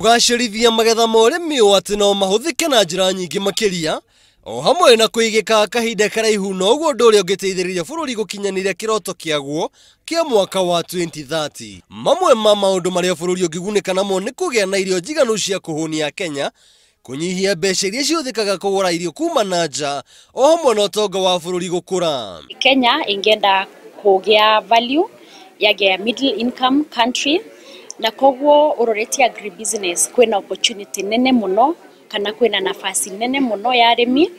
Kũgacĩrithia magetha ma ũrĩmi ũũ atĩ no mahũthĩke na njĩra nyingĩ makĩria o hamwe na kũigĩka kahinda karaihu noguo ũndũ ũrĩa ũngĩteithĩrĩria bũrũri gũkinyanĩria kĩroto kĩaguo kĩa mwaka wa 2030. Mamwe ma maũndũ marĩa bũrũri ũngĩgunĩka namo nĩ kũgĩa na irio njiganu cia kũhũnia Kenya, kũnyihia mbeca iria cihũthĩkaga kũgũra irio kuma na nja o hamwe na ũtonga wa bũrũri gũkũra. Kenya ingĩenda kũgĩa value yagĩa middle income country, na koguo ũroretie agribusiness kwĩna opportunity nene mũno kana kwĩna nafasi nene mũno ya arĩmi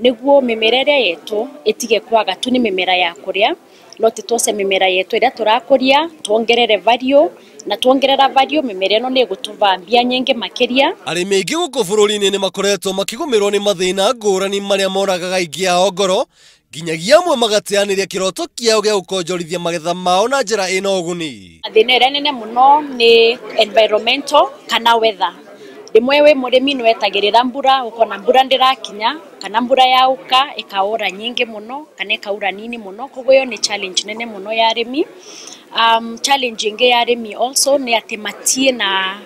nĩguo mĩmera ĩrĩa yetu ĩtige kwaga tu nĩ mĩmera ya kũrĩa, no ti tuoce mĩmera yetu ĩrĩa tũrakũria tuongerere value, na tuongerera value mĩmera ĩno nĩ ĩgũtũva mbia nyingĩ makĩria. Arĩmi aingĩ gũkũ bũrũri-inĩ nĩ makoretwo makĩgũmĩrwo nĩ mathĩna ngũrani marĩa moragaga aingĩ ao ngoro, nginyagia amwe magateanĩria kĩroto kĩao gĩa gũkonjorithia magetha mao na njĩra ĩna ũguni. Thĩna ĩrĩa nene mũno nĩ environmental kana weather. Rĩmwe wĩ mũrĩmi nĩ wetagĩrĩra mbura, ũkona mbura ndĩrakinya kana mbura yauka ĩkaura nyingĩ mũno kana ĩkaura nini mũno, koguo ĩyo nĩ challenge nene mũno ya arĩmi. Challenge ĩngĩ ya arĩmi also nĩ atĩ matirĩ na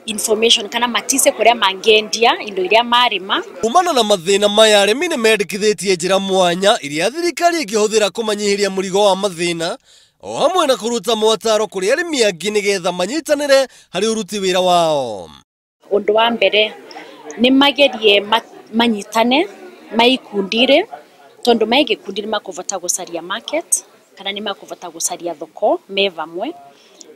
information kana matise kũrĩa mangĩendia indo iria marĩma. Kumana na mathĩna maya, arĩmi nĩ mendekithĩtie njĩra mwanya iria thirikari ĩngĩhũthĩra kũmanyihĩria mũrigo wa mathĩna o hamwe na kũruta motaro kũrĩ arĩmi angĩ nĩgetha manyitanĩre harĩ ũruti wĩra wao. Ũndũ wa mbere nĩ magerie manyitane maikundire, tondũ mai gĩkundi nĩ makũvota gũcaria market kana nĩ makũvota gũcaria thoko me vamwe,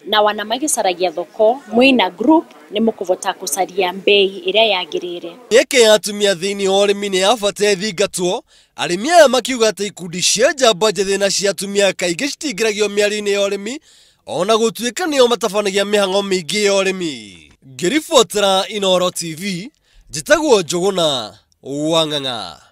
na wana magĩcaragia thoko mwĩna group nĩ mũkũvota gũcaria mbei ĩrĩa yagĩrĩire. Mĩeke ya atumia thĩinĩ wa ũrĩmi nĩ ya bata ĩthingatwo, arĩmi aya makiuga atĩ ikundi cia njamba njĩthĩ na cia atumia kaingĩ citingĩragio mĩario-inĩ ya ũrĩmi ona gũtuĩka nĩo matabanagia mĩhang'o mĩingĩ ya ũrĩmi. Ngĩribotera Inooro TV, njĩtagwo Njũgũna wa Ng'ang'a.